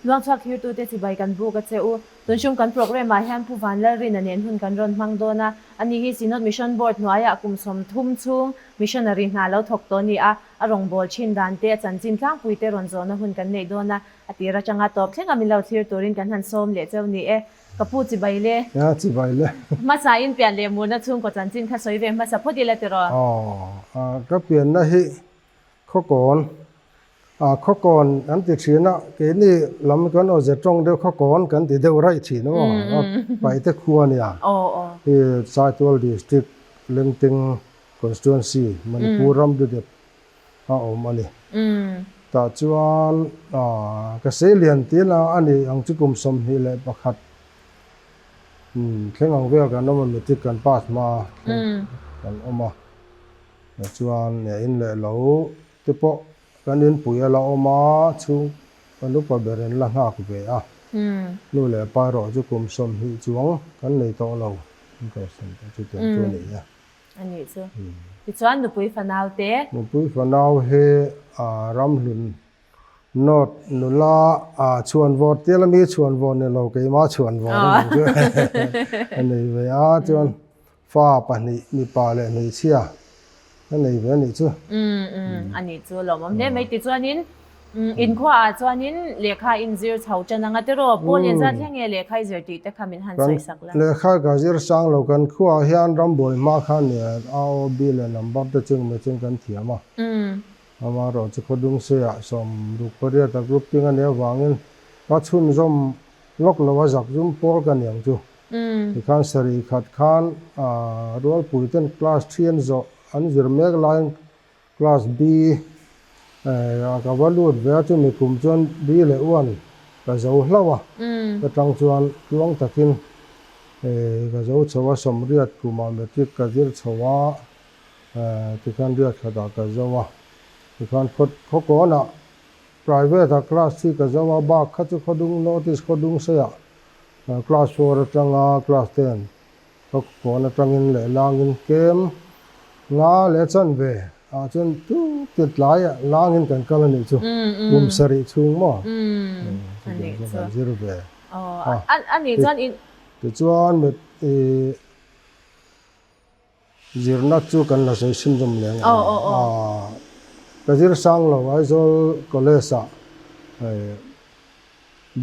Luangchhuak thirtute chibai kan buk a che u. Tunhrum kan programme ah hian Pu Vanlalrina nen hun kan rawn hmang dawn a. Ani hi Synod Mission Board hnuaiah kum 30 chhung missionary hna lo thawk tawh a ni a. A rawngbâwl ṭhin dan te, a chanchin tlangpui te rawn zawhna hun kan neih dawn a. A tir aṭanga tawp thleng a min lo thlir turin kan han sawm leh cheu ni e. Ka pu chibai le. Nia, chibai le. Hmasa in pian leh murna chhungkaw chanchin kha sawi ve hmasa phawt ila tiraw? Aw, ka pianna hi Khawkawn, ah Khawkawn an ti thin a, keini lam kan awze tawng deuh Khawkawn kan ti deuh raih thin aw, a Paihte khua a nia. Hi Saitual District Lengteng Constituency, Manipur ram dudep a awm a ni. Tah chuan ka seilian tiin a a ni ang chu kum 21 thleng ang vel kan awm a, matric kan pass hma thleng kan awm a. Tah chuan in leh lo te pawh kan inpui a la awm a, chhung kan upa ber in la nghak ve a. Nu leh pa erawh chu kum 20 chuang kan nei tawh lo, kan kalsan tawh chu tiang chu a ni e. A nih chu. Tichuan nupui fanau te. Nupui fanau hi Ramhlun North nula chhuanvawr tia la mi chhuanvawr ni lo keimah chhuanvawr a nih chu a nei ve a chuan fa pahnih mipa leh hmeichhia a nei ve a nih chu. A nih chu lawmawm hle mai. Tichuanin Inkhua ah chuanin lehkha in zir chho tan anga tiraw? Paul in zat hleng nge lehkha i zir tih te kha min han Kan sawi sak la. Lehkha ka zir sang lo, kan khuaah hian rambuai hma khan AOB leh number te chu engemaw chen kan thiam a. Amaherawh chu khawdung seiah 68 a group ting a nih avangin ka chhunzawm lawk lo a zakzum pawl ka niang chu. Tikhan sarih khat khan rualpui ten class 3 an zawh an zir mek laiin Class B a ka va lut ve a, chumi kum chuan B leh 1 ka zo hlauh a, ka tang chuan tluang takin ka zo chho a, 80 kumah matric ka zir chho a, tikhan riat khatah ka zo a, tikhan khawkawnah private ah class 3 ka zo a, bak kha chu khawdung notice khawdung seiah class 4 atanga class 10 Ka kawn atangin leh langin kem nga leh chan ve ah chuan tuk tir tlai ah langin kan kal a nih chu kum sarih chhung maw chutiang chuan kan zir ve a. Tichuan zirna chu kan la sawi chhunzawm leh ang a, ka zir sang lo Aizawl College ah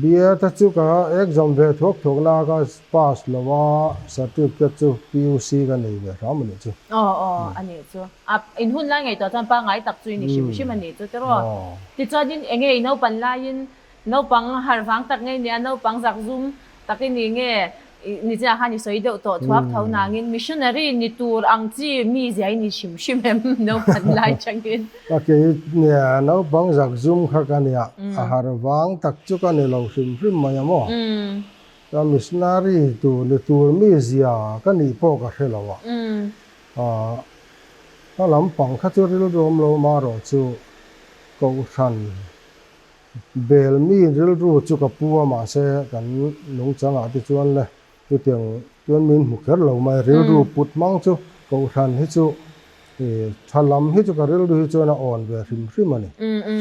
Bia te chu ka exam ve thuak thuak na ka pass lo a, certificate chu PUC ka nei ve hram a nih chu. Aw aw a nih chu. A in hun lai ngaihtuah chuan pangngai tak chu i ni hrim hrim a nih chu tiraw. Tichuanin enge i naupan laiin naupang harh vang tak nge nia naupang zakzum tak i ni nge Ni chiah khan i sawi deuh tawh thuak tho nangin missionary ni tur ang chi mi zia i ni hrim hrim em naupang lai changin. Ka kei nia naupang zak zum kha ka nia a har vang tak chu ka ni lo hrim hrim mai a maw? Ka missionary tur ni tur mi zia ka nih pawh ka hre lo a, ka lampang kha chu rilru awm lo marawh chu kohhran Bel mi rilru chu ka pu a mahse kan nungchangah te chuan le chutiang chuan min hmu kher lo mai rilru put hmang chu kohhran hi chu tha lam hi chu ka rilru hi chuan a awn ve hrim hrim a ni.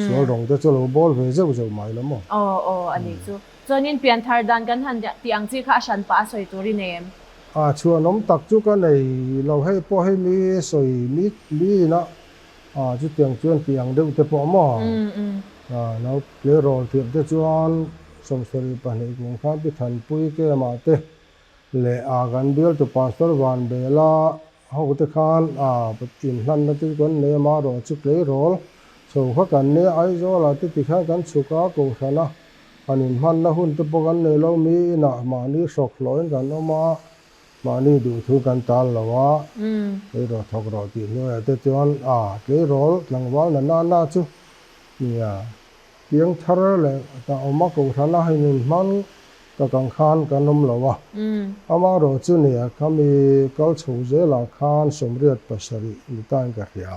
Sual rawng te chu lo bawl ve zeuh zeuh mai lo maw? Aw aw a nih chu. Chuanin pianthar dan kan han tih ang chi kha a hran pah a sawi tur i nei em? A chhuanawm tak chu ka nei lo hei pawh hei mi sawi mi mi ina A, chutiang chuan tih ang deuh te pawh maw? A, nau tleirawl tirh te chuan 72 kum khan Pi Thanpui Kema te leh a kan bialtu Pastor Vanbela ho te khan a inhlanna te chu kan nei a, marawh chu tleirawl chho kha kan nei a, Aizawlah te tikhian kan chhuk a, Kohhran a han inhmanna hun te pawh kan nei lo, mi inah mahni hrawk hlawhin kan awm a, Mahni duhthu kan tal lo a, tleirawl thawk rawh tih hnuaiah te chuan a tleirawl tlangval na na na chu nia piang thar leh ta awm a kohhran a in inhmang tak ang khan kan awm lo a. Amaherawh chu nia khami kal chho zelah khan 87 ni tain ka hria.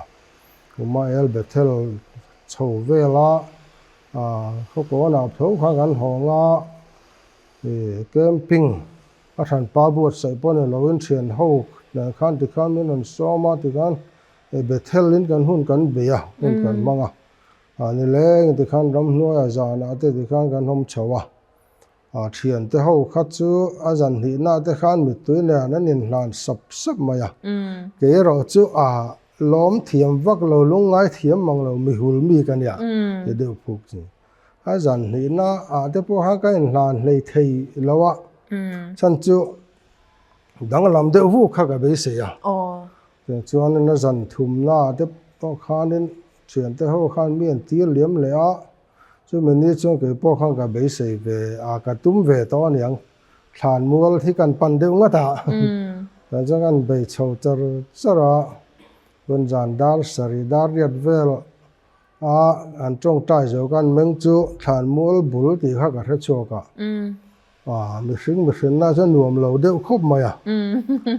Umael Bethel chho vela khawkawnah tho kha kan hawng a, camping A hran pa buatsaih pawh ni loin thian ho nen khan tikhan min rawn sawm a, tikhan Bethel in kan hun kan bei a, hun kan hmang a. A nileng tikhan ramhnuaiah zanah te tikhan kan awm chho a. A thiante ho kha chu a zan hnihna te khan mittui nen an inhlan sap sap mai a. Kei erawh chu a lawm thiam vak lo, lungngai thiam mang lo, mihul mi ka nia ti deuh phuk chu. A zan hnihna ah te pawh khan ka inhlan hlei thei lo a, chhan chu danglam deuh vuk kha ka beisei a. Tichuanin a zan thumna ah te pawh khanin thiante ho khan mi an tir liam leh a. Chumi ni chuan kei pawh khan ka beisei ve a, ka tum ve tawh aniang. Thlan mual hi kan pan deuh ngat a, tah chuan kan bei chho char char a, tun zan dar sarih dar riat vel a an tawngtai zo khan meng chu thlan mual bul tih kha ka hre chhuak a, ah mihring mihrinna chuan nuam lo deuh khawp mai a,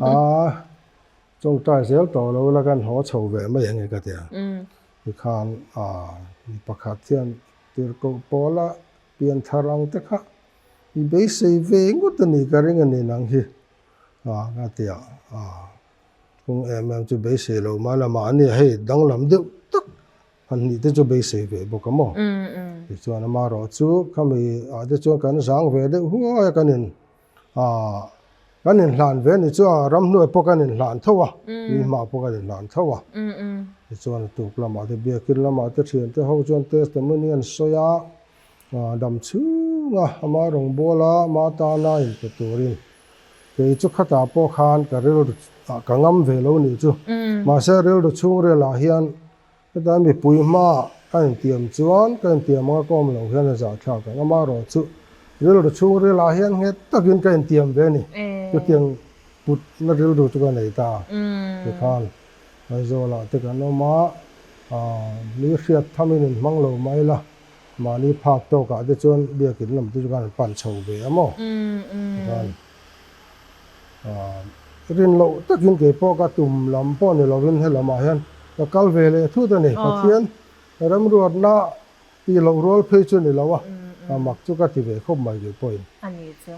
ah tawngtai zel tawh lo la kan haw chho ve mai ang e ka ti a. Tikhan mi pakhat hian tirhkoh pawla pian thar ang te kha i beisei ve ngawt a nih ka ring a ni nang hi a ti a, kawng em em chu beisei lo mah la mahni hei danglam deuh tak han nih te chu beisei ve bawk a maw? Tichuan amaherawhchu khami ah te chuan kan zang ve deuh huai a kan in Kan inhlan ve ni chu a ramhnuai pawh kan inhlan tho a, tuihmah pawh kan inhlan tho a. Tichuan a tuk lamah te biakin lamah te thiante ho chuan testimony an sawi a, dam chhunga ama rawngbâwl a, ama tana inpe turin kei chu khatah pawh khan ka rilru ka ngam ve lo nih chu. Mahse rilru chhungrilah hian Heta mipui hmaah ka intiam chuan ka intiam anga ka awm lo hian a zahthlak ang. Amaherawhchu rilru chhungrilah hian nghet takin ka intiam ve a ni. Chutiang putna rilru chu ka nei ta a. Tikhan Aizawlah te kan awm a, mi hriat thamin inhmang lo mai la, mahni phak tawkah te chuan biakin lam te chu kan pan chho ve a maw? Tikhan Rin loh takin kei pawh ka tum lam pawh ni lovin he lamah hian ka kal ve leh thut a ni. Pathian remruatna tih loh rual phei chu ni lo a, a mak chu ka ti ve khawp mai kei pawhin. A ni chu.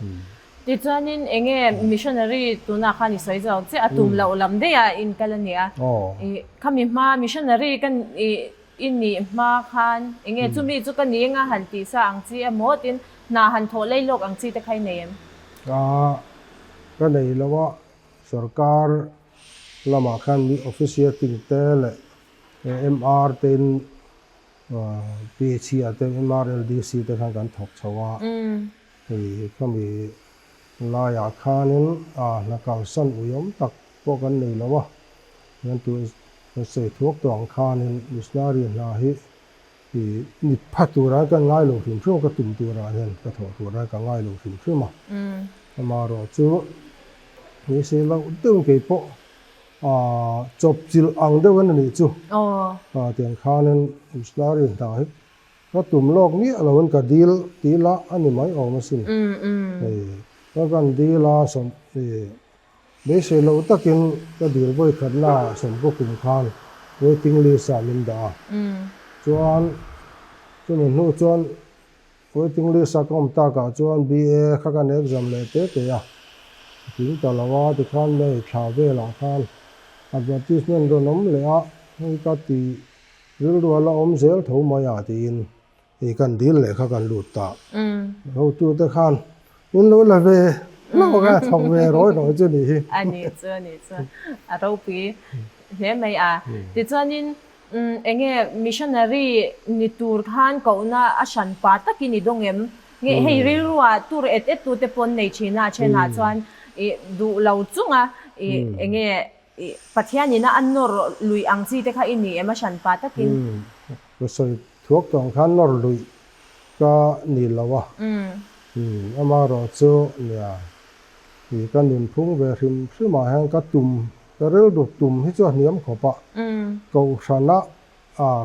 Tichuanin enge missionary tunah khan i sawi zawk che a tum loh lam daihah in kal a nia. Khami hma missionary ka i nih hma khan enge chumi chu ka ni anga han tih sa ang chi emaw tin hna han thawh lei lawk ang chi te kha i nei em? A, ka nei lo a, sorkar lamah khan mi officiating te leh MR te in PHE ah te MRLDC te khan kan thawk chho a, hei khami laiah khanin hna kalsan uiawm tak pawh kan nei lo a, hian tu Kan sawi thuak tawh ang khanin missionary hna hi i mit pha turah hian ka ngai lo hrim hrim a, ka tum turah hian ka thawh turah hian ka ngai lo hrim hrim a. Amaherawh chu beisei loh deuhin kei pawh chawp chilh ang deuh in a nih chu. Tiang khanin missionary hna hi ka tum lawk miah loin ka dil tih lah a ni mai awm asin. Hei ka kan dil a sawm Beisei loh takin ka dil vawi khatna ah sawmkaw kum khan waiting list ah min dah a. Chuan chumi hnu chuan waiting list a ka awm takah chuan BA kha kan exam leh te te a. A tling ta lo a, tikhan May thla velah khan advertisement rawn awm leh a, hei ka ti rilru a la awm zel tho mai ah tiin Hei kan dil leh kha kan lut ta. Hotute khan min lo la ve hlauh a, thawk ve rawi rawi chu ni hi. A ni chu, a ni chu. A ropui hle mai a. Tichuanin eng nge missionary ni tur khan kohna a hran pa takin i dawng em? Nge hei rilrua tur et et tute pawn nei thin a, a thenah chuan i duh lo chunga i eng nge Pathianin a nawr luih ang chi te kha i ni em a hran pa takin? Ka sawi thuak tawh ang khan nawr luih ka ni lo a. Amaherawh chu nia i ka nunphung ve hrim hrim ah hian ka tum ka rilru tum hi chu a hniam khawp a. Kohhrana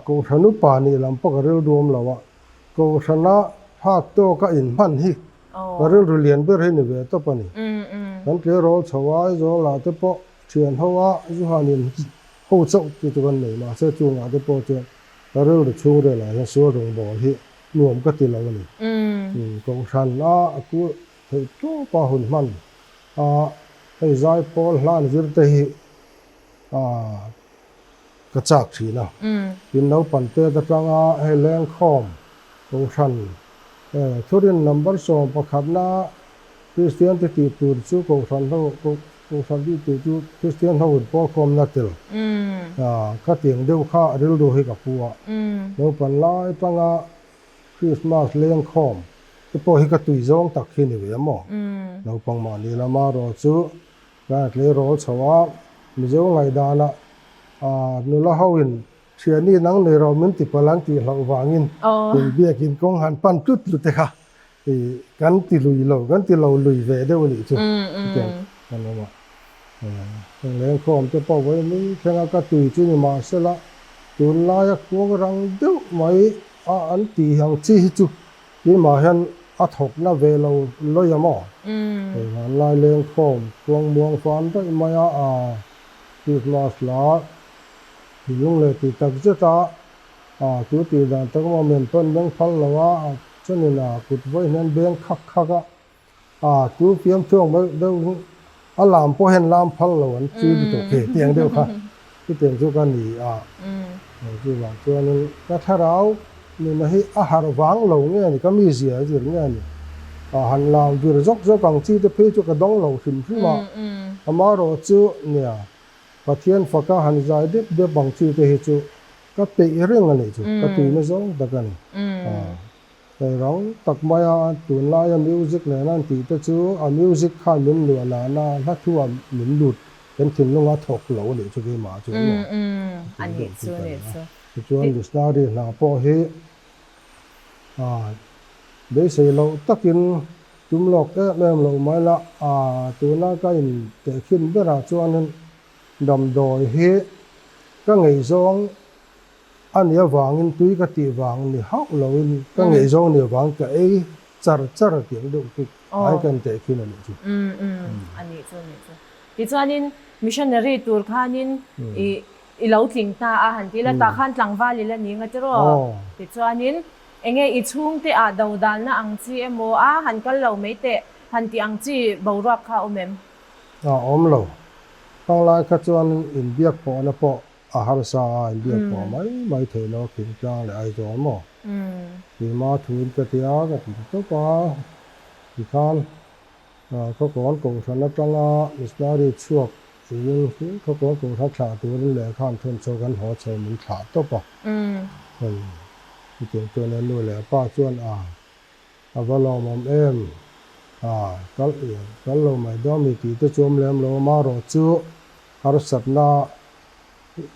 Kohhran upa nih lam pawh ka rilru awm lo a, Kohhrana phak tawka inhman hi ka rilru lian ber hi ni ve tawp a ni. Kan tleirawl chho a, Aizawl ah te pawh thian ho a, Zuhanin ho chauh chu chu kan nei mahse chungah te pawh chuan ka rilru chhungrel ah hian sual rawngbâwl hi nuam ka ti lo a ni. Kohhran a a kul theih tawp a hun hman a, hei zaipawl hlan zir te hi. ka chak thin a. Tin naupang tet atanga hei lengkhawm kohhran thurin number 11na Kristian te tih tur chu kohhran ho kohhran tih tur chu Kristian ho in pawlkhawmna tel ka tiang deuh kha rilru hi ka pu a. Naupang lai atanga Krismas lengkhawm te pawh hi ka tui zawng tak hi ni ve maw? Naupang mahni lama rawh chu Kan tleirawl chho a, Mizo ngaihdanah nula hoin thiani nang nei rawh min ti palh an tih hlauh vangin in biakin kawng han pan tlut tlut te kha kan ti lui lo, kan ti lo lui ve deuh a nih chu chutiang kan awm a. Heng lengkhawm te pawh vawi mai thleng a ka tui chu ni mahsela tunlaia khuang rang deuh mai a an tih ang chi hi chu Keimah hian a thawk na ve lo lawih a maw? Hei vanlai lengkhawm kuang muang fan daih mai a, a Christmas hla thinlung leh tih tak zet a, a chu tih dan tak maw men pawn beng phal lo a, a chuanin a kut vawi hian beng khak khak a, a chu fiam thuang deuh deuh a lam pawh hian lam phal lo an chi lutuk thei tiang deuh kha chutiang chu ka ni a. Chuvang chuanin ka thlarau nuna hi a harh vang lo nge ni, ka mizia a zir nge ni, a han lam vir zawk zawk ang chi te phei chu ka dawng lo hrim hrim a, amaherawh chu nia Pathian faka han zai dep dep ang chi te hi chu ka peih reng a nih chu, ka tuina zawng tak a ni. Hei rang tak maia tunlaia music nen an tih te chu a music khan min luah nana hla thu ah min lut kan thinlung a thawk lo a nih chu keimah chu an awm a nih chu a nih chu. Tichuan missionary hna pawh hi beisei loh takin tum lawk em em loh mai la, tuna ka in tehkhin berah chuanin damdawi hi ka ngaihzawng A nih avangin tui ka tih vang ni hauh loin ka ngaihzawng nih avang ka ei char char a tiang deuh chu ai kan teh khin a nih chu. Umm umm a nih chu a nih chu. Tichuanin missionary tur khanin i i lo tling ta a han ti ila tah khan tlangval ila ni nga tiraw? Tichuanin enge i chhungte ah dodalna ang chi emaw a han kal lo mai teh han tih ang chi boruak kha a awm em? A awm lo. Panglai kha chuan inbiak pawhna pawh A harsa a inbiak pawh mai mai theih lo Thingtlang leh Aizawl maw? Keimah thuin ka ti a, ka ti tawp a. Tikhan Khawkawn Kohhran atanga missionary chhuak tiin Khawkawn Kohhran thlah turin lehkha an thawn chho kan haw chho min thlah tawp a. Chutiang chuan a nu leh a pa chuan a a va lawmawm em? A kal kal lo mai dawn mi tih te chu awm lem lo a, marawh chu Harsatna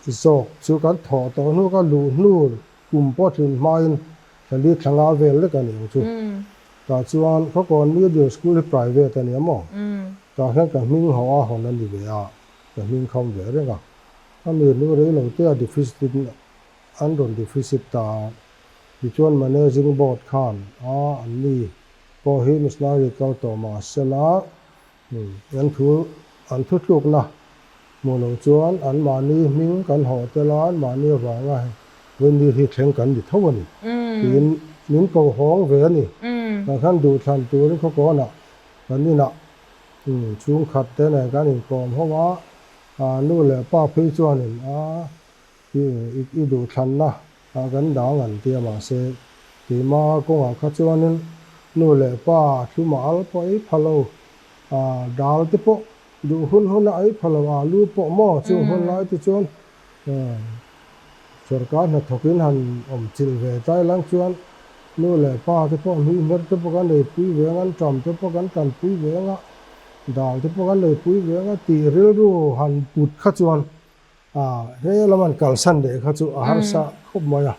zawk chu kan thawh tawh hnu ka luh hnu kum pawh tlin hmain thla li thla nga vel lek a ni ang chu. Tah chuan Khawkawn Middle School hi private a ni a maw? Tah hian ka hming haw a hawn a ni ve a, ka hming kham ve reng a. A mi hnu rei lo te a deficit in an rawn deficit ta a, tichuan Managing Board khan a an ni pawh hi missionary kal tawh mah sela An thu an thutlukna hmuh loh chuan anmahni hming kan hawh tel a, anmahni avanga Wendy hi thleng kan ni tho a ni tiin min ko hawng ve a ni. Tah khan duhthlan turin khawkawnah kan inah chhungkhat te nen kan inkawm ho a, nu leh pa phei chuanin a i duhthlanna ah kan dang an ti a mahse keima kawngah kha chuanin nu leh pa thlum a al pawh ei pha lo a dal te pawh duh hun hun a ei pha lo alu pawh maw chung hun lai te chuan sorkar hnathawkin han awm chilh ve tai lang chuan nu leh pa te pawh hnui hmer te pawh kan eipui ve ang an tam te pawh kan tanpui ve ang a dal te pawh kan eipui ve ang a tih rilru han put kha chuan A, he lam an kalsan leh kha chu a harsa khawp mai a,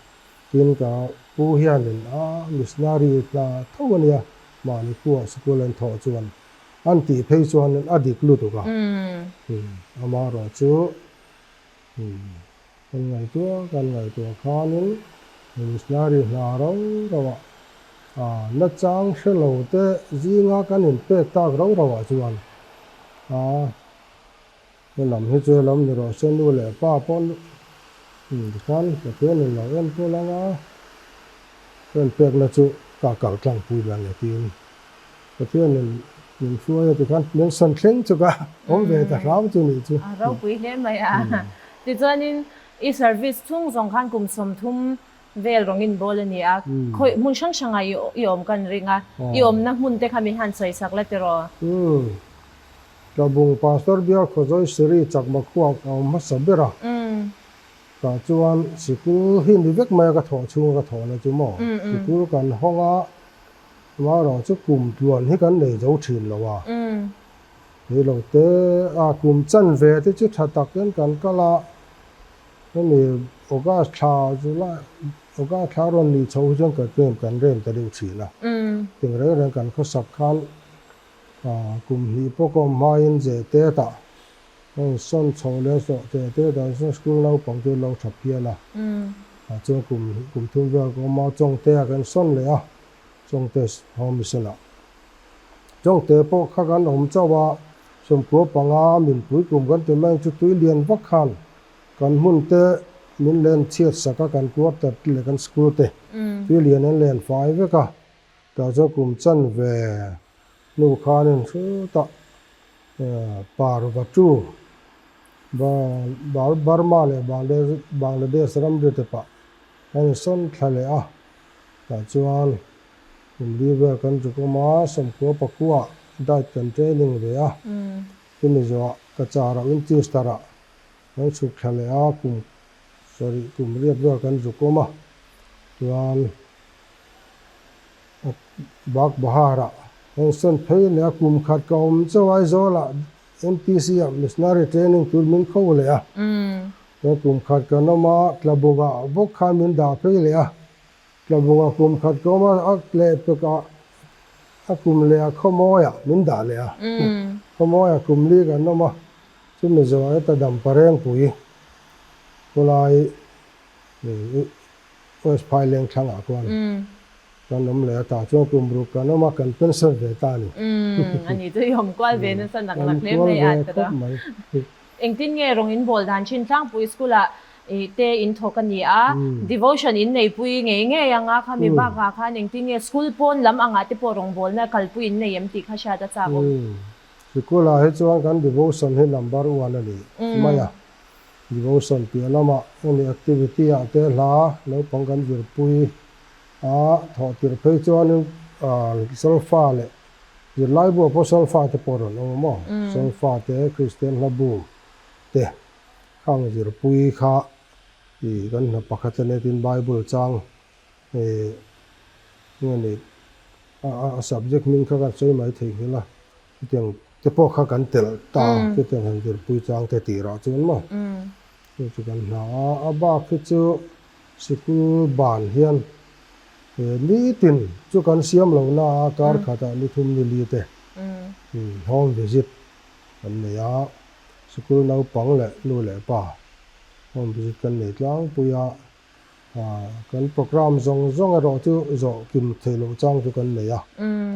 tin ka pu hianin a missionary hna tho a nia, mahni khuah sikul an thawh chuan an tih phei chuanin a dik lutuk a, amaherawh chu kan ngaihtuah kan ngaihtuah khanin missionary hna ro ro ah a nachang hre lo te zinga kan inpek tak ro ro ah chuan a He lam hi chu lam ni rawh se nu leh pa pawh tikhan Pathian in lo enkawl ang a, ka inpekna chu ka kal tlangpui ve ang e tiin Pathian in min hruai a tikhan min sawn thleng chu ka awm ve ta hram chu nih chu. A ropui hle mai a. Tichuanin I service chhung zawng khan kum 30 vel rawng in bawl a ni a, khawi hmun hrang hrangah i awm kan ring a, i awmna hmun te kha min han sawi sak la tiraw? Umm. Tlabung Pastor Bial Khawzawi Siri Chakma khuak a awm hmasa ber a, tah chuan sikul hi ni vek mai a ka thawh chhunga ka thawhna chu maw? Sikul kan hawng a, amaherawh chu kum tluan hi kan nei zo thin lo a, Ni lo te a kum chanve te chu tha takin kan kal a, hemi August thla July August thla rawn nih chho hi chuan kan tlem kan rem ta deuh thin a. Ting reng reng kan khawsak khan kum hnih pawh ka awm hmain Zehtet ah ka insawn chho leh zawh Zehtet ah chuan school naupang chu lo tha phian a, tah chuan kum kum thum vel ka awm a, Chawngte ah kan sawn leh a, Chawngte Home Mission ah. Chawngte pawh kha kan awm chauh a, 95 min pui kum kan ti mai chu tui lian vak khan kan hmun te min len chhiat sak a, kan quarter te leh kan school te tui lian an len fai vek a, tah chuan kum chanve hnu khanin hrutah Parvatu Burma leh Bangladesh ramri te pah kan insawn thla leh a, tah chuan Kum li vel kan zuk awm a, 99 ah diet kan training ve a, chumi zawhah ka car ah Winchester ah kan chhuk thla leh a, kum 7 kum riat vel kan zuk awm a, chuan Bagbahar ah kan sawn phei leh a, kum khat ka awm chauh Aizawl ah MTC ah missionary training tur min kho leh a, chuan kum khat kan awm a, Tlabung ah bawk khan min dah phei leh a. Tlabunga kum khat ka awm a, a leh pek a, a kum leh a khawmawi ah min dah leh a. Khawmawi ah kum li kan awm a, chumi zawh heta Damparengpui khawlai West Phaileng thlang ah khuan kan awm leh a, tah chuan kum ruk kan awm a, kan pension ve ta a ni. A ni chu i awm kual ve nasa nak nak hle mai a tira. Engtin nge rawng in bawl dan thin tlangpui school ah te in thawk a ni a, devotion in neipui ngei ngei anga khami bakah khan engtin nge school pawn lam angah te pawh rawngbawlna kalpui in nei em tih kha hriat a chak awm. Sikul ah hi chuan kan devotion hi number one a ni mai a, devotion piah lamah hemi activity ah te hla naupang kan zirpui a thawh tirh phei chuanin solfa leh Zirlai bu ah pawh solfa te pawh rawn awm a maw? Solfa te, Kristian hla bu te khang zirpui kha ih kan hna pakhat a nia tin Bible chang ih nge ni a subject hming kha kan sawi mai thei nghilh a, chutiang te pawh kha kan telh ta chutiang han zirpui chang te tih rah chuan maw? Chu chu kan hna a, a bak hi chu sikul ban hian He nitin chu kan siam lo na a, kar khatah ni thum ni li te home visit kan nei a, sikul naupang leh nu leh pa home visit kan nei tlangpui a, kan program zawng zawng erawh chu zawh kim theih loh chang chu kan nei a,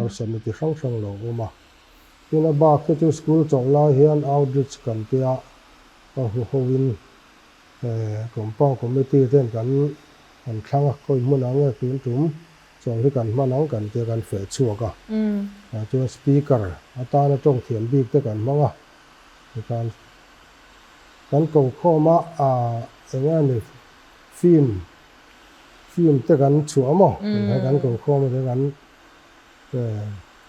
harsatna ti hrang hrang lo awm a. Tin a bak hi chu school chawlh lai hian outreach kan tia ka hu ho in Compound Committee ten kan han thlang a, khawi hmunah nge tun tum chawl hi kan hman ang kan tia kan feh chhuak a. Tah chuan Speaker atana tawng thiam bik te kan hmang a, tikhan kan ko khawm a, eng nge ni film film te kan chhuah maw tikhan kan ko khawm a te kan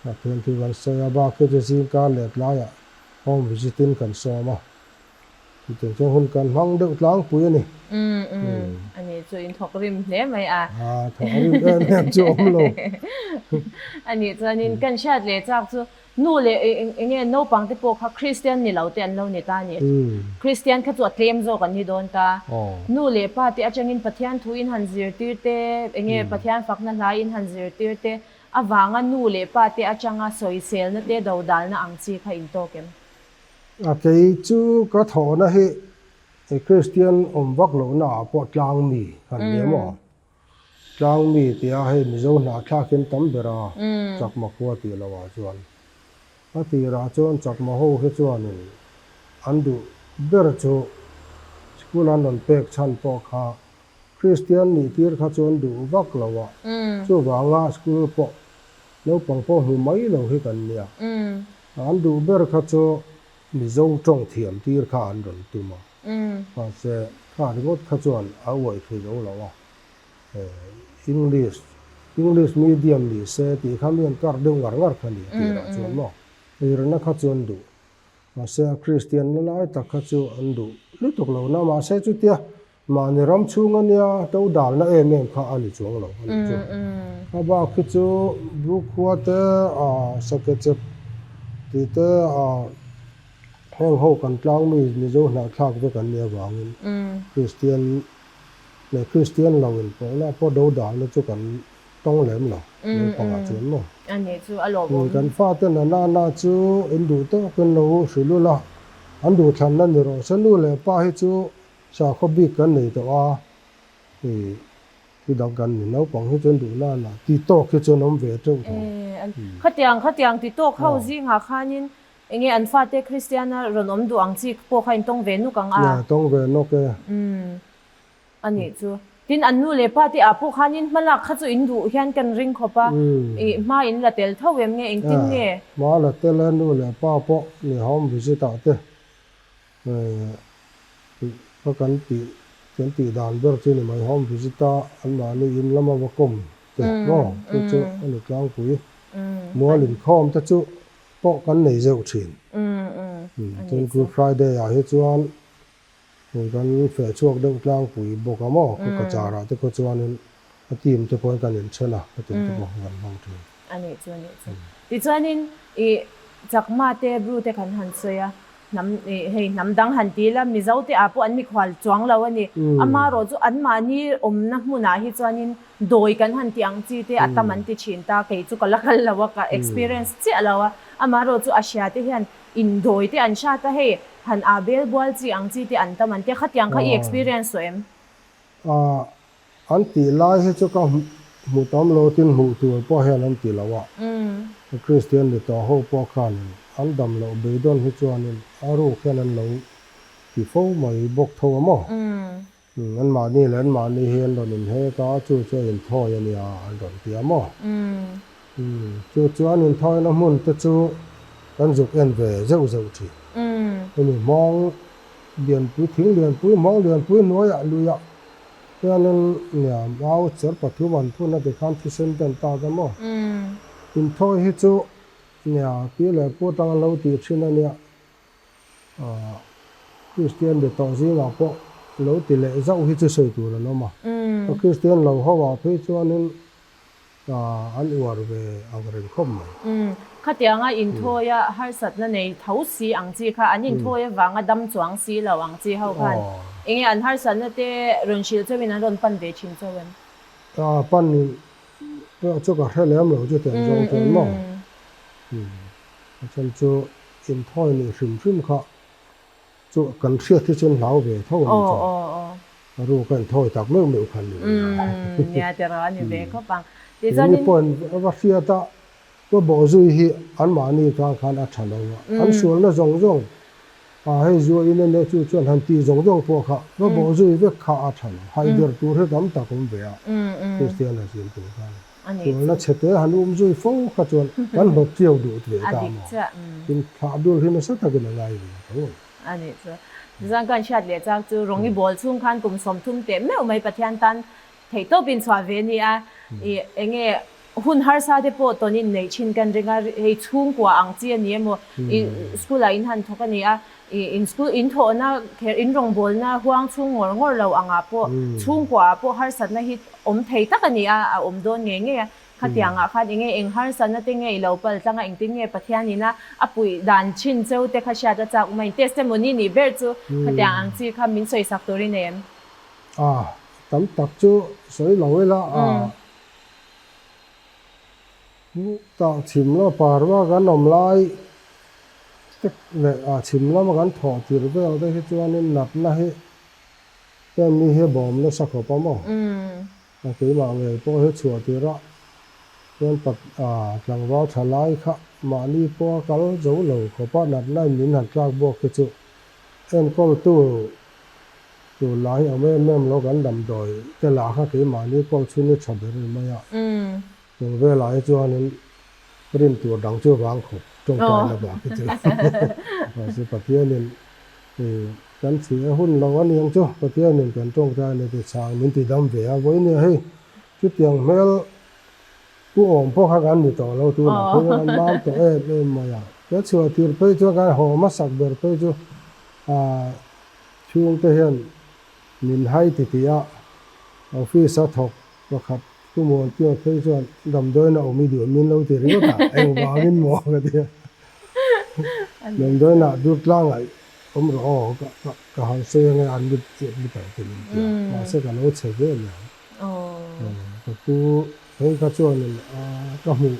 a thiam thu kan sawi a, bak hi chu zingkar leh tlaiah home visit in kan sawm a. Chutiang chuan hun kan hmang deuh tlangpui a ni. Umm umm a ni chu in thawk rim hle mai a. A thawk rim em em chu awm lo. A nih chuanin kan hriat leh chak chu nu leh eng nge naupang te pawh kha Kristian ni lo te an lo ni ta a ni. Kristian kha chu a tlem zawk an ni dawn ta. Nu leh pa te atangin Pathian thu in han zirtir te, eng nge Pathian fakna hlai in han zirtir te avanga nu leh pa te atanga sawiselna te dodalna ang chi kha in tawk em? A kei chu ka thawhna hi Kristian awm vak lohna ah pawh tlang mi han ni a maw? Tlang mi tia hei Mizo hnahthlakin tam ber a Chakma khua tih loh ah chuan a tirah chuan Chakma ho hi chuanin an duh ber chu school an rawn pek chhan pawh kha Kristian nih tir kha chuan duh vak lo a, chuvanga school pawh naupang pawh hmu mai lo hi kan nia. An duh ber kha chu Mizo tawng thiam tir kha an rawn tum a, mahse Kha ringawt kha chuan a uaih thei zo lo a, English, English medium ni se tih kha mi an kar deuh ngar ngar kha ni a tirah chuan maw? Zirna kha chu an duh. Mahse a Kristian na lai tak kha chu an duh lutuk lo na, mahse chutia mahni ram chhung a nia to dalna em em kha a ni chuang lo a nih chu. A bak hi chu Bru khua te, Sakechep tih te, heng ho kan tlang mi Mizo hnahthlak vek an nih avangin Kristian leh Kristian lo inpawhna pawh do dalna chu kan tawng lem lo naupangah chuan maw. A nih chu a lawmawm. Kan fate na na na chu in duh tawkin lo hrilh ula, an duhthlanna ni rawh se. Nu leh pa hi chu sakhaw bik kan nei tawh a, ih thu dang kan ni. Naupang hi chuan duh na na ti tawk hi chuan awm ve teuh tho. Khatiang khatiang ti tawk ho zingah khanin enge an fate Kristiana rawn awm duh ang chi pawh kha in tawng ve nuk ang a? Nia, tawng ve nawk e. A nih chu. Tin, an nu leh pa te ah pawh khanin hma lak kha chu in duh hian kan ring khawp a, ih hma in la tel tho em nge, engtin nge? Hma la tel a, nu leh pa pawh ni home visit ah te kha kan tih kan tih dan ber chu ni mai, home visit a anmahni in lama va kawm te maw chu chu a ni tlangpui. Mual inkhawm te chu pawh kan nei zeuh thin. Tin, Good Friday ah hi chuan Hei kan feh chhuak deuh tlangpui bawk a maw? Ka kachar ah te khaw chuanin a team te pawhin kan inthen a, ka team te pawh kan hmang thin. A nih chu, a nih chu. Tichuanin i Chakma te, Bru te kan han sawi a, hnam i hei hnam dang han ti ila Mizo te ah pawh an mikhual chuang lo a ni. Amaherawh chu anmahni awmna hmunah hi chuanin dawi kan han ti ang chi te a tam an ti thin ta, kei chu ka la kal lo a, ka experience chiah lo a. Amaherawh chu a hria te hian Indawi te an hrat a, hei han ah bel bual chi ang chi te an tam an tia, khatiang kha i experience tawh em? Ah, an tih lai hi chu ka hmu tam lo tin hmuh tur pawh hian an ti lo a, Kristian ni tawh ho pawh khanin an dam loh beidawn hi chuanin a ruk hian an lo ti fo mai bawk tho a maw? Anmahni leh anmahni hi an rawn inhek a, chu chu a inthawi a nia an rawn ti a maw? Chu chuan inthawina hmun te chu kan zuk en ve zeuh zeuh thin. Hemi hmawng lianpui, thing lianpui, hmawng lianpui hnuaiah luiah hianin nia mau cher pathum an phun a tikhan thisen te an tak a maw? Inthawi hi chu nia pi leh pu atanga lo tih thin a nia. Kristian be tawh zingah pawh lo ti leh zauh hi chu sawi tur an awm a. Kristian lo ho ah phei chuanin an uar ve ang reng khawp mai. Khatianga inthawia harsatna nei tho si ang chi kha an inthawi avanga dam chuang si lo ang chi ho khan enge an harsatna te rawn hrilh chauhin an rawn pan ve thin chauh em? Pan chu ka hre lem lo chu tiang zawng chuan maw? A chhan chu Inthawi nih hrim hrim kha chu kan hriat hi chuan hlau ve tho a ni chuan a ruk a inthawi tak meuh meuh kha a ni ve a. Nia tiraw a ni ve khawp ang. Keini pawhin a va hriat a, va bawh zui hi anmahni tan khan a tha lo a, an sualna zawng zawng a hei zua in ania chu chuan han tih zawng zawng pawh kha va bawh zui vek kha a tha lo, haider tur hi tam tak awm ve a, Kristian a zin tur khan. Sualna chhe te han um zui fo kha chuan kan hlawt chiau duh ve ta maw? Tin, thlah dul hi nasa takin a ngai ve tho ang. A nih chu. Tichuan ka hriat leh chak chu Rawngi bawl chhung khan kum 30 teh meuh mai Pathian tan theihtawp in chhuah ve a ni a. I enge hun harsa te pawh tawn in neih thin kan ring a, hei chhungkua ang chi a ni emaw i school ah in han thawk a ni a, I in school in thawhna kher in rawngbawlna huang chhung ngawr ngawr lo angah pawh chhungkua ah pawh harsatna hi awm thei tak a ni a, a awm dawn ngei ngei a. Khatiang ah khan enge eng harsatna te nge i lo pal tlang a, engtin nge Pathian in a a puih dan thin cheu te kha hriat a chak awm a, in testimony nih ber chu khatiang ang chi kha min sawisak tur i nei em? A, tam tak chu sawi lo ila a. Tah chhim lama parva kan awm lai tek leh a chhim lama kan thawh tir vel te hi chuanin natna hi heng mi hi bawm nasa khawp a maw? A keimah ngei pawh hi chhuah tirah chuan pat a tlangval tha lai kha mahni pawha kal zo lo khawpa natna in min han tlak bawk hi chu enkawltu tur lah hi awm em em lo kan damdawi te lah kha keimahni kawl chhun hi tha ber mai a. Chung velah hi chuanin rin tur dang chu vang khawp tawngtaina bak hi chu mahse Pathianin i Kan thih a hun lo a niang chu Pathianin kan tawngtai leh ti chhang min ti dam ve a, vawinia hei chutiang hmel pu awm pawh kha kan ni tawh lo tunah phei chuan kan mam tawh em em mai a. Ka chhuah tir phei chuan kan haw hmasak ber phei chu ah chhungte hian min hai ti tih a, office a thawk pakhat pu Muankiwa phei chuan damdawiin a awm i duh min lo ti ringawt a, engvangin maw ka ti a. Damdawiinah Durtlangah Awm rawh aw, ka ka ka han sawi ange an mit chiah mit ang ti min ti a, mahse ka lo chhe ve mai ang. Ka pu phei kha chuanin a ka hmuh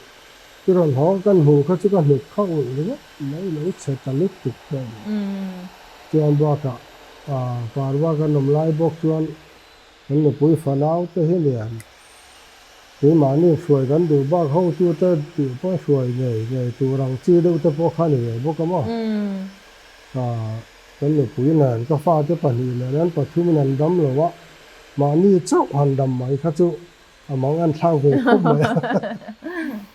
i rawn haw kan hmuh kha chu ka hnuk khauh ringawt mai lo chhe ta lutuk te a ni. Chuan bakah parva kan awm lai bawk chuan kan nupui fanau te hi nen keimahni hruai kan duh bak hotute duh pawh hruai ngei ngei tur ang chi deuh te pawh kha a ni ve bawk a maw. Ka kan nupui nen ka fate pahnih nen an pathumin an dam lo a, mahni chauh han dam mai kha chu a mang an thlak ve khawp mai a.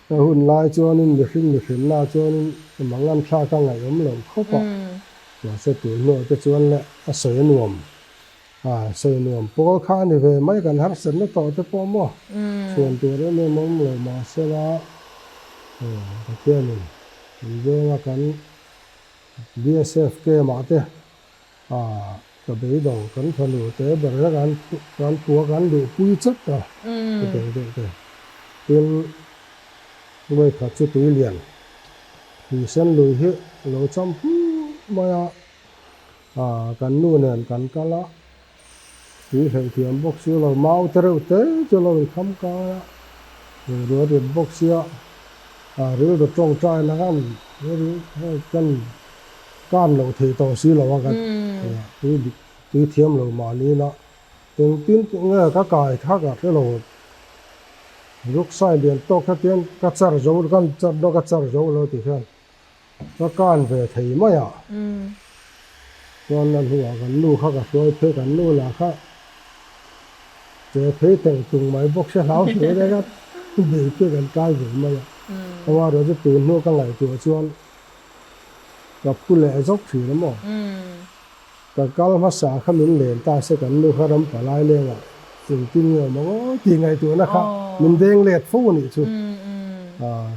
Ka hun lai chuanin mihring mihrinna chuanin a mang an thlak a ngaihawm lo khawp a, mahse tun hnuah te chuan le a sawi a nuam, a sawi nuam pawl kha a ni ve mai kan harsatna tawh te pawh maw chhuan tur em em awm lo mahsela Pathianin min venga kan BSF camp-ah te ka beidawng kan fanu te ber kha kan kan pua kan luhpui chat a chutiang deuh te. Tin, vawikhat chu tui lian tui sen lui hi a lo cham pur mai a, kan nu nen kan kal a, tui hleuh thiam bawk si lo, mau te reuh te chu a lo inkham kai a, ruah rit bawk sia. Rilru tawngtai na khan kan kan loh theih tawh si lo a, ka tui thiam lo mahni la engtin nge ka kai kha ka hre lo. Ruksai lian tawk kha tian ka char zo kan char dawn ka char zo lo tih hian ka kan ve thei mai a. Chuan a hnuah kan nu kha ka hruai phei kan nu lah kha che phei teng tung mai bawk se hlau hle reng a, bei phei kan kai ve mai a. Amaherawh chu tun hnu ka ngaihtuah chuan ka phu leh zawk thin a maw. Ka kal hmasa kha min len ta se kan nu kha ram palai lengah engtin nge awm ang aw tih ngaihtuahna kha min deng let fo a nih chu.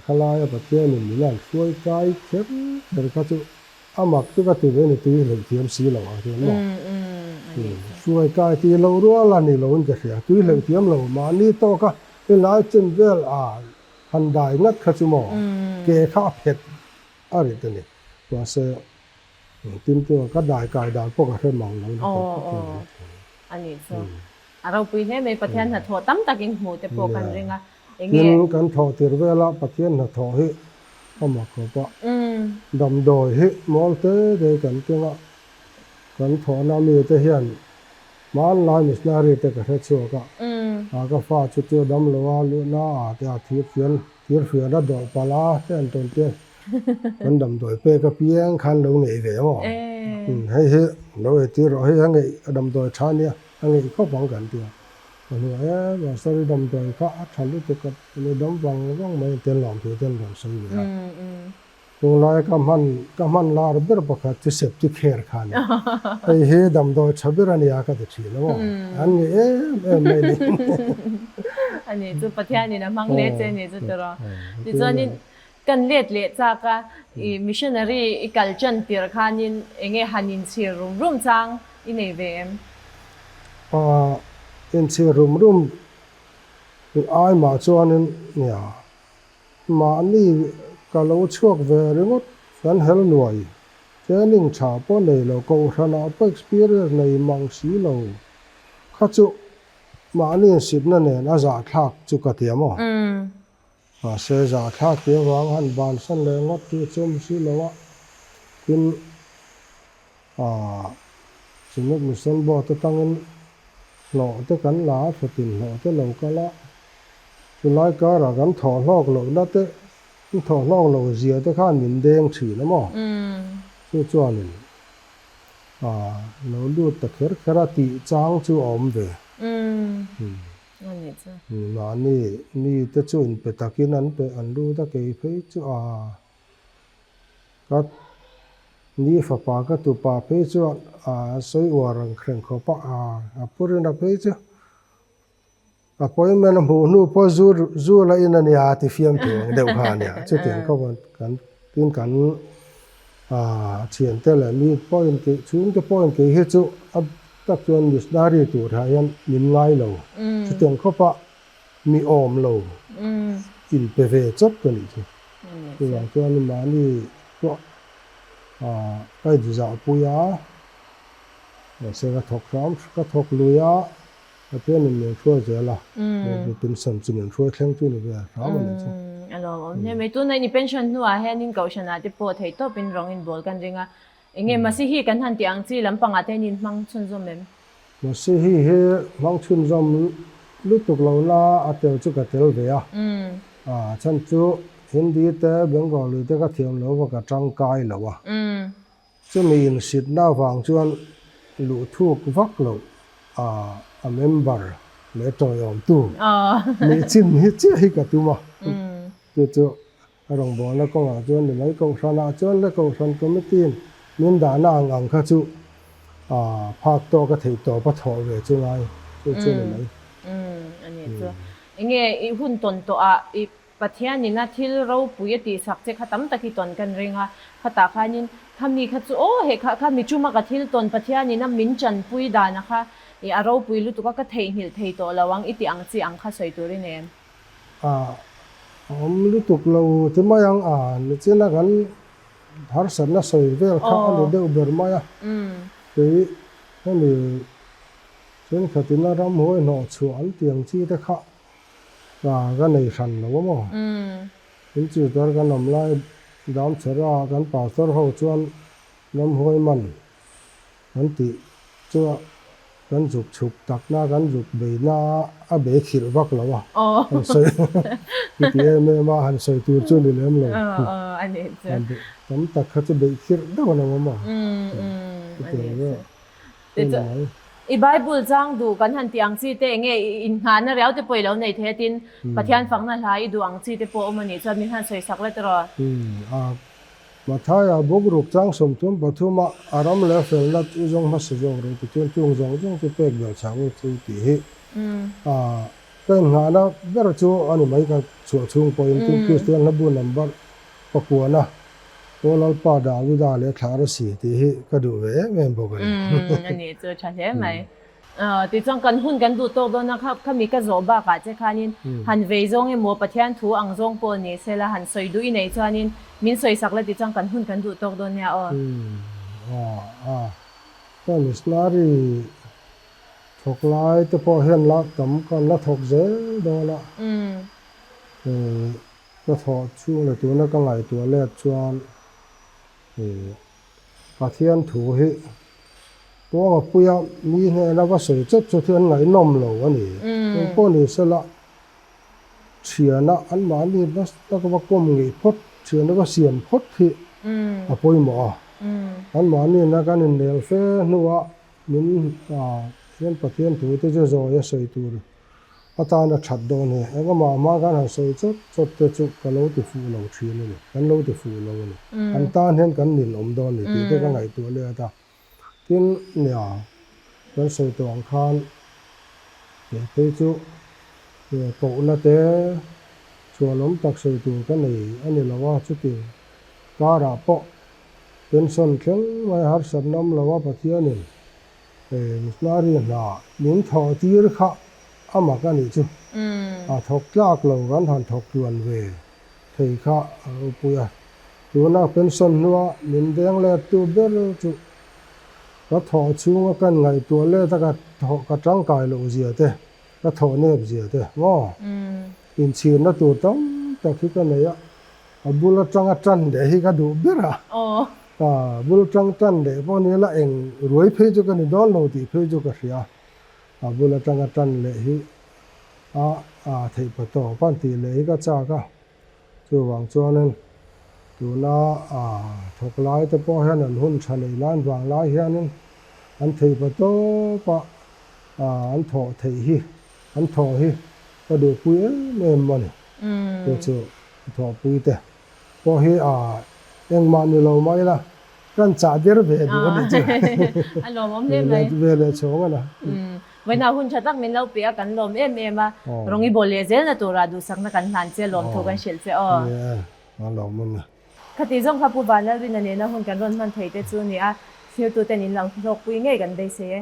Khalaia Pathianin min han hruai kai kher kher kha chu A mak chu ka ti ve ni tui hleuh thiam si lo ang chuan maw? Hruai kai ti lo rual a ni lo in ka hria, tui hleuh thiam lo mahni tawk a i lai chen vel a han dai ngat kha chu maw ke kha a phet a rit a ni. Mahse tin chu ka dai kai dan pawh ka hre mang lo na ka ti a ni. A nih chu. A ropui hle mai Pathian hnathawh tam takin hmuh te pawh kan ring a. Tin, kan thawh tir vela Pathian hnathawh hi a mak khawp a. Damdawi hi mual te te kan keng a, kan thawhna mite hian hmanlai missionary te ka hre chhuak a, a ka fa chu chu dam lo a luhna ah te a thir fian thir fian a dawh palh a te an tawn te kan damdawi pek apiang khan lo ngei ve maw? Hei hi lo eitir rawh hei a ngeih a damdawi tha ania a ngeih khawp ang kan ti a. Ka hnu a, e Pastor i damdawi kha a tha lutuk a, ni dam vang vang mai tel lawm thu ten rawn sawi ve a. Tunlai ka hman ka hman lar ber pakhat chu septic care kha a ni. Hei hi damdawi tha ber a nia ka ti thin a maw. An ngeih em em mai ni. A ni chu Pathianin a hmang hle che a ni chu tiraw. Tichuanin kan let leh chak a, i missionary i kal tan tir khanin enge han inchhir rum rum chang I nei ve em? Aw, inchhir rum rum ai mah chuanin nia, mahni ka lo chhuak ve ringawt kan hel nuai, training tha pawh nei lo, kohhranah pawh experience nei mang si lo kha chu mahni insipna nen a zahthlak chu ka ti a maw? Mahse zahthlak tih avang han bansan leh ngawt chu chum si lo a, tin, Aah, Synod Mission Board atangin hlawh te kan la a, thlatin hlawh te lo kal a, chulai karah kan thawh hlawk lohna te, kan thawh hlawk loh zia te khan min deng thin a maw? Chu chuanin aah lo lut ta kher kher a tih chang chu a awm ve. Mahni mi te chu inpe takin an pe an lut a, kei phei chu aah. Ka Ni fapa ka tupa phei chuan a sawi uar ang hreng khawp a, a pu rin a phei chu appointment a hmuh hnu pawh zu zu la in a nia ti fiam tur ang deuh kha a nia. Chutiang khawp a kan tin kan thiante leh mi pawhin kei chhungte pawhin kei hi chu a tak chuan missionary tur ah hian min ngai lo. Chutiang khawpa mi awm lo in pe ve chawp ka nih chu. Chuvang chuan mahni pawh ka inzahpui a, mahse ka thawk hram ka thawk lui a, Pathianin min hruai zel a, pension chu min hruai thleng chu ni ve hram a nih chu. A lawmawm hle mai. Tuna i pension hnuah hianin Kohhranah te pawh theihtawpin rawng in bawl kan ring a, enge Masihi kan han tih ang chi lampangah te hian in hmang chhunzawm em? Masihi hi hmang chhunzawm lutuk lohna a tel chu ka tel ve a, a chhan chu Hindi te Bengali te ka thiam lo va ka tangkai lo a, chumi insitna avang chuan luhthuk vak loh a a member leh tawiawmtu nih chin hi chiah hi ka tum a, chu chu A rawngbawlna kawngah chuan ni mai Kohhranah chuan le Kohhran Committee-in min dahna ang ang kha chu phak tawk a theih tawp a thawh ve chu ngai chu chu ni mai. Umm a nih chu. Enge i hun tawn tawh ah i Pathianin a thil ropui a tihsak che kha tam tak i tawn kan ring a, khatah khanin khami kha chu aw heh kha kha mi chuma ka thil tawn Pathianin a min chanpui dana kha i a ropui lutuk a ka theihnghilh thei tawh lo ang i tih ang chi ang kha sawi tur i nei em? A awm lutuk lo ti mai ang a, nichina kan harsatna sawi vel kha a ni deuh ber mai a, kei hemi thenkhatin a ramhuai hnawh chhuah an ti ang chi te kha ka nei hran lo a maw? In chirtar kan awm lai Damchhara kan pastor ho chuan ramhuai man Kan tih chu kan zuk chhuk takna, kan zuk beina a bei khilh vak lo a, han sawi i ti em em a, han sawi tur chu ni lem lo. Han beih tam tak kha chu beih khirh deuh an awm awm a, chutiang vel chu ni mai. I Bible chang duh kan han tih ang chi te enge inngahna riau te pawh i lo nei thei a tin Pathian fakna hla i duh ang chi te pawh awm a nih chuan min han sawi sak la tiraw? Mathaia buk ruk chang 33 a a ram leh felna chu zawng hmasa zawk rawh tichuan chung zawng zawng chu pek belh chhah ul chu tih hi a ka innghahna ber chu a ni mai ka chhuah chhung pawhin tin Kristian hlabu number pakuana Aw Lalpa Davida leh thlah rasi tih hi ka duh ve em em bawk a ni. A nih chu tha hle mai. Tichuan kan hun kan duh tawk dawn a, khami ka zawh bakah che khanin han vei zawng emaw Pathian thu ang zawng pawh ni sela han sawi duh i neih chuanin min sawi sak la tichuan kan hun kan duh tawk dawn nia aw. Ka missionary thawk lai te pawh hian la tam kan la thawk zel dawn a, ka thawh chhung leh tuna ka ngaihtuah let chuan Pathian thu hi Tuanga puia mi hnena va sawi chet chu thil an ngaihnawm lo a ni. Eng pawh ni sela thiana anmahni nasa taka va kawm ngeih phawt, thiana va siam phawt hi a pawimawh a. Anmahni na kan innel fe hnuah min hian Pathian thu te chu zawi a sawi tur Atana that dawn hi engemaw hma khan han sawi chawt chawt te chu ka lo ti fuh lo thin a ni, kan lo ti fuh lo a ni. An tan hian kan nin awm dawn ni tih te ka ngaihtuah let a. Tin, nia, kan sawi tawh ang khan kei phei chu kohna te chhuanawm tak sawi tur ka nei a ni lo a, chuti karah pawh pension thleng mai harsatna awm lo a Pathianin Missionary hna min thawh tir kha a mak a nih chu. A thawk tlak lo kan han thawk tluan ve thei kha a ropui a. Tuna pension hnua min deng let tu ber chu ka thawh chhunga kan ngaihtuah let a ka thawh ka tangkai loh zia te, ka thawh nep zia te maw inchhirna tur tam tak hi ka nei a. A bul atanga tan leh hi ka duh ber a. A bul tang tan leh pawh ni la eng ruai phei chu ka ni dawn lo tih phei chu ka hria. A bul atanga tan leh hi a a theih pa tawp a tih leh hi ka chak a. Chuvang chuanin tuna a thawk lai te pawh hian an hun tha nei lan vang lai hianin an theih pa tawp a an thawh theih hi an thawh hi ka duhpui em em a ni. Chu chu thawhpui te pawh hi a engmah ni lo mai la. Kan chah der ve duh a nih chu. A lawmawm hle mai. Ve leh chhawng a na. Vawiinah hun tha tak min lo pe a, kan lawm em em a. Rawng i bawl leh zelna turah duhsakna kan hlan che, lawmthu kan hrilh che aw. Nia, a lawmawm e. Khati zawng kha Pu Vanlalrina nena hun kan rawn hman thei te chu a ni a, thiltuten in lo hlawkpui ngei kan beisei e.